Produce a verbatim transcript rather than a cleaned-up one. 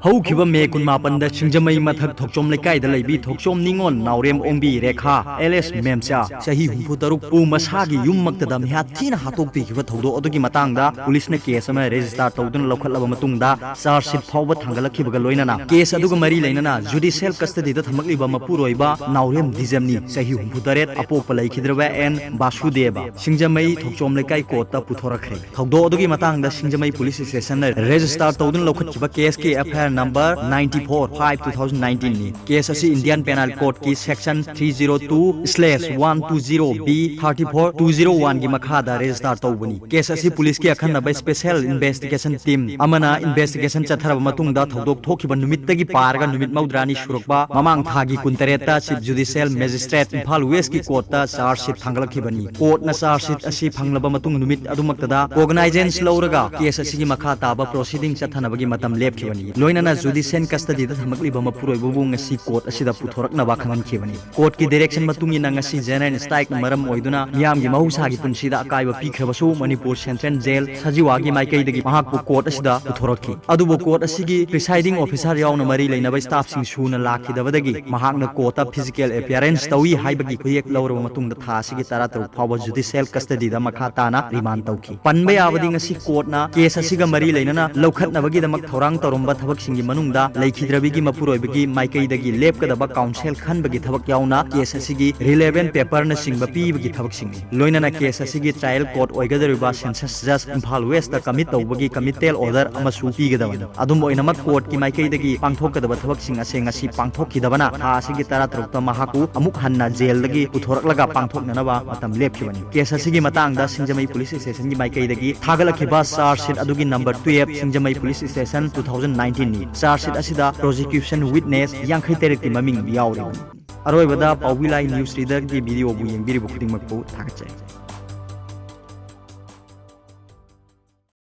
ꯍꯧꯈꯤꯕ ꯃꯦ ꯀꯨꯟꯃꯥꯄꯟꯗ ꯁꯤꯡꯖꯃꯩ ꯃꯊꯛ ꯊꯣꯛꯆꯣꯝ ꯂꯩꯀꯥꯏꯗ ꯂꯩꯕꯤ ꯊꯣꯛꯆꯣꯝ ꯅꯤꯉꯣꯜ ꯅꯥꯎꯔꯦꯝ ꯑꯣꯡꯕꯤ ꯔꯦꯈꯥ, ꯑꯦꯂꯤꯌꯥꯁ ꯃꯦꯝꯆꯥ, ꯆꯍꯤ ꯍꯨꯝꯐꯨ ꯇꯔꯨꯛ, ꯄꯨ ꯃꯁꯥꯒꯤ ꯌꯨꯝꯃꯛꯇꯗ ꯃꯤꯍꯥꯠ ꯊꯤꯅ ꯍꯥꯠꯇꯣꯛꯄꯤꯈꯤꯕ ꯊꯧꯗꯣꯛ ꯑꯗꯨꯒꯤ ꯃꯇꯥꯡꯗ ꯄꯨꯂꯤꯁꯅ ꯀꯦꯁ ꯑꯃ ꯔꯦꯖꯤꯁꯇꯥꯔ ꯇꯧꯗꯨꯅ ꯂꯧꯈꯠꯂꯕ ꯃꯇꯨꯡꯗ ꯆꯥꯔꯖ ꯁꯤꯠ ꯐꯥꯎꯕ ꯊꯥꯡꯒꯠꯂꯛꯈꯤꯕꯒ ꯂꯣꯏꯅꯅ ꯀꯦꯁ ꯑꯗꯨꯒ ꯃꯔꯤ ꯂꯩꯅꯅ ꯖꯨꯗꯤꯁꯤꯌꯦꯜ ꯀꯁꯇꯗꯤꯗ ꯊꯝꯂꯛꯂꯤꯕ ꯃꯄꯨꯔꯣꯏꯕ ꯅꯥꯎꯔꯦꯝ ꯗꯤꯖꯝꯅꯤ, ꯆꯍꯤ ꯍꯨꯝꯐꯨ ꯇꯔꯦꯠ, ꯑꯄꯣꯛꯄ ꯂꯩꯈꯤꯗ꯭ꯔꯕ ꯑꯦꯟ ꯕꯥꯁꯨꯗꯦꯕ, ꯁꯤꯡꯖꯃꯩ ꯊꯣꯛꯆꯣꯝ ꯂꯩꯀꯥꯏ ꯀꯣꯔꯠꯇ ꯄꯨꯊꯣꯔꯛꯈ꯭ꯔꯦ꯫ ꯊꯧꯗꯣꯛ ꯑꯗꯨꯒꯤ ꯃꯇꯥꯡꯗ ꯁꯤꯡꯖꯃꯩ ꯄꯨꯂꯤꯁ ꯁ꯭ꯇꯦꯁꯟꯅ ꯔꯦꯖꯤꯁꯇꯥꯔ ꯇꯧꯗꯨꯅ ꯂꯧꯈꯠꯈꯤꯕ ꯀꯦꯁꯀꯤ F I R number ninety four five two thousand nineteen ꯅꯤ꯫ ꯀꯦꯁ ꯑꯁꯤ ꯏꯟꯗꯤꯌꯟ ꯄꯦꯅꯥꯜ ꯀꯣꯗꯀꯤ section three zero two slash one two zero B thirty four two zero one ꯒꯤ ꯃꯈꯥꯗ ꯔꯦꯖꯤꯁꯇꯥꯔ ꯇꯧꯕꯅꯤ꯫ ꯀꯦꯁ ꯑꯁꯤ ꯄꯨꯂꯤꯁꯀꯤ ꯑꯈꯟꯅꯕ ꯁ꯭ꯄꯦꯁꯦꯜ ꯏꯟꯚꯦꯁꯇꯤꯒꯦꯁꯟ ꯇꯤꯝ ꯑꯃꯅ ꯏꯟꯚꯦꯁꯇꯤꯒꯦꯁꯟ ꯆꯠꯊꯔꯕ ꯃꯇꯨꯡꯗ ꯊꯧꯗꯣꯛ ꯊꯣꯛꯈꯤꯕ ꯅꯨꯃꯤꯠꯇꯒꯤ ꯄꯥꯔꯒ ꯅꯨꯃꯤꯠ ꯃꯧꯗ꯭ꯔꯥꯅꯤ ꯁꯨꯔꯛꯄ ꯃꯃꯥꯡ ꯊꯥꯒꯤ ꯀꯨꯟꯇꯔꯦꯠꯇ ꯆꯤꯐ ꯖꯨꯗꯤꯁꯤꯌꯦꯜ ꯃꯦꯖꯤꯁꯇ꯭ꯔꯦꯠ ꯏꯝꯐꯥꯜ ꯋꯦꯁꯀꯤ ꯀꯣꯔꯠꯇ ꯆꯥꯔꯖ ꯁꯤꯠ ꯊꯥꯡꯒꯠꯂꯛꯈꯤꯕꯅꯤ꯫ ꯀꯣꯔꯠꯅ ꯆꯥꯔꯖ ꯁꯤꯠ ꯑꯁꯤ ꯐꯪꯂꯕ ꯃꯇꯨꯡ ꯅꯨꯃꯤꯠ ꯑꯗꯨꯃꯛꯇꯗ ꯀꯣꯒꯅꯥꯏꯖꯦꯟꯁ ꯂꯧꯔꯒ ꯀꯦꯁ ꯑꯁꯤꯒꯤ ꯃꯈꯥ ꯇꯥꯕ ꯄ꯭ꯔꯣꯁꯤꯗꯤꯡ ꯆꯠꯊꯅꯕꯒꯤ ꯃꯇꯝ ꯂꯦꯞꯈꯤꯕꯅꯤ꯫ ꯂꯣꯏꯅꯅ ꯖꯨꯗꯤꯁꯤꯌꯦꯜ ꯀꯁꯇꯗꯤꯗ ꯊꯝꯂꯛꯂꯤꯕ ꯃꯄꯨꯔꯣꯏꯕꯕꯨ ꯉꯁꯤ ꯀꯣꯔꯠ ꯑꯁꯤꯗ ꯄꯨꯊꯣꯔꯛꯅꯕ ꯈꯪꯍꯟꯈꯤꯕꯅꯤ꯫ ꯀꯣꯔꯠꯀꯤ ꯗꯤꯔꯦꯛꯁꯟ ꯃꯇꯨꯡ ꯏꯟꯅ ꯉꯁꯤ ꯖꯦꯅꯔꯦꯜ ꯁ꯭ꯇ꯭ꯔꯥꯏꯛꯅ ꯃꯔꯝ ꯑꯣꯏꯗꯨꯅ ꯃꯤꯌꯥꯝꯒꯤ ꯃꯍꯧꯁꯥꯒꯤ ꯄꯨꯟꯁꯤꯗ ꯑꯀꯥꯏꯕ ꯄꯤꯈ꯭ꯔꯕꯁꯨ ꯃꯅꯤꯄꯨꯔ ꯁꯦꯟꯇ꯭ꯔꯦꯜ ꯖꯦꯜ ꯁꯖꯤꯋꯥꯒꯤ ꯃꯥꯏꯀꯩꯗꯒꯤ ꯃꯍꯥꯛꯄꯨ ꯀꯣꯔꯠ ꯑꯁꯤꯗ ꯄꯨꯊꯣꯔꯛꯈꯤ꯫ ꯑꯗꯨꯕꯨ ꯀꯣꯔꯠ ꯑꯁꯤꯒꯤ ꯄ꯭ꯔꯤꯁꯥꯏꯗꯤꯡ ꯑꯣꯐꯤꯁꯥꯔ ꯌꯥꯎꯅ ꯃꯔꯤ ꯂꯩꯅꯕ ꯁ꯭ꯇꯥꯐꯁꯤꯡ ꯁꯨꯅ ꯂꯥꯛꯈꯤꯗꯕꯗꯒꯤ ꯃꯍꯥꯛꯅ ꯀꯣꯔꯠꯇ ꯐꯤꯖꯤꯀꯦꯜ ꯑꯦꯄꯤꯌꯔꯦꯟꯁ ꯇꯧꯏ ꯍꯥꯏꯕꯒꯤ ꯈꯨꯌꯦꯛ ꯂꯧꯔꯕ ꯃꯇꯨꯡꯗ ꯊꯥ ꯑꯁꯤꯒꯤ ꯇꯔꯥꯇꯔꯨꯛ ꯐꯥꯎꯕ ꯖꯨꯗꯤꯁꯤꯌꯦꯜ ꯀꯁꯇꯗꯤꯗ ꯃꯈꯥ ꯇꯥꯅ ꯔꯤꯃꯥꯟ ꯇꯧꯈꯤ꯫ ꯄꯟꯕ ꯌꯥꯕꯗꯤ ꯉꯁꯤ ꯀꯣꯔꯠꯅ ꯀꯦꯁ ꯑꯁꯤꯒ ꯃꯔꯤ ꯂꯩꯅꯅ ꯂꯧꯈꯠꯅꯕꯒꯤꯗꯃꯛ ꯊꯧꯔꯥꯡ ꯇꯧꯔꯝꯕ ꯊꯕꯛꯁꯤꯡꯒꯤ ꯃꯅꯨꯡꯗ ꯂꯩꯈꯤꯗ꯭ꯔꯕꯤꯒꯤ ꯃꯄꯨꯔꯣꯏꯕꯒꯤ ꯃꯥꯏꯀꯩꯗꯒꯤ ꯂꯦꯞꯀꯗꯕ ꯀꯥꯎꯟꯁꯤꯜ ꯈꯟꯕꯒꯤ ꯊꯕꯛ ꯌꯥꯎꯅ ꯀꯦꯁ ꯑꯁꯤꯒꯤ ꯔꯤꯂꯦꯚꯦꯟ ꯄꯦꯄꯔꯅꯆꯤꯡꯕ ꯄꯤꯕꯒꯤ ꯊꯕꯛꯁꯤꯡꯅꯤ꯫ ꯂꯣꯏꯅꯅ ꯀꯦꯁ ꯑꯁꯤꯒꯤ ꯇ꯭ꯔꯥꯏꯌꯦꯜ ꯀꯣꯔꯠ ꯑꯣꯏꯒꯗꯧꯔꯤꯕ ꯁꯦꯟꯁꯁ ꯖꯖ ꯏꯝꯐꯥꯜ ꯋꯦꯁꯇ ꯀꯃꯤꯠ ꯇꯧꯕꯒꯤ ꯀꯃꯤꯇꯦꯜ ꯑꯣꯔꯗꯔ ꯑꯃꯁꯨ ꯄꯤꯒꯗꯕꯅꯤ꯫ ꯑꯗꯨꯝ ꯑꯣꯏꯅꯃꯛ ꯀꯣꯔꯠꯀꯤ ꯃꯥꯏꯀꯩꯗꯒꯤ ꯄꯥꯡꯊꯣꯛꯀꯗꯕ ꯊꯕꯛꯁꯤꯡ ꯑꯁꯤ ꯉꯁꯤ ꯄꯥꯡꯊꯣꯛꯈꯤꯗꯕꯅ ꯊꯥ ꯑꯁꯤꯒꯤ ꯇꯔꯥꯇꯔꯨꯛꯇ ꯃꯍꯥꯛꯄꯨ ꯑꯃꯨꯛ ꯍꯟꯅ ꯖꯦꯜꯗꯒꯤ ꯄꯨꯊꯣꯔꯛꯂꯒ ꯄꯥꯡꯊꯣꯛꯅꯅꯕ ꯃꯇꯝ ꯂꯦꯞꯈꯤꯕꯅꯤ꯫ ꯀꯦꯁ ꯑꯁꯤꯒꯤ ꯃꯇꯥꯡꯗ ꯁꯤꯡꯖꯃꯩ ꯄꯨꯂꯤꯁ ꯁ꯭ꯇꯦꯁꯟꯒꯤ ꯃꯥꯏꯀꯩꯗꯒꯤ ꯊꯥꯒꯠꯂꯛꯈꯤꯕ ꯆꯥꯔꯖ ꯁꯤꯠ ꯑꯗꯨꯒꯤ number twelve, Singjamei police station, two thousand nineteen ꯅꯤ꯫ ꯆꯥꯔꯖ ꯁꯤꯠ ꯑꯁꯤꯗ ꯄ꯭ꯔꯣꯁꯤꯀ꯭ꯌꯨꯁꯟ ꯋꯤꯠꯅꯦꯁ ꯌꯥꯡꯈꯩ ꯇꯔꯦꯠꯀꯤ ꯃꯃꯤꯡ ꯌꯥꯎꯔꯤꯕꯅꯤ꯫ ꯑꯔꯣꯏꯕꯗ ꯄꯥꯎꯕꯤ ꯂꯥꯏ ꯅ꯭ꯌꯨꯁ ꯔꯤꯗꯔꯒꯤ ꯚꯤꯗꯤꯑꯣꯕꯨ ꯌꯦꯡꯕꯤꯔꯤꯕ ꯈꯨꯗꯤꯡꯃꯛꯄꯨ ꯊꯥꯒꯠꯆꯔꯤ꯫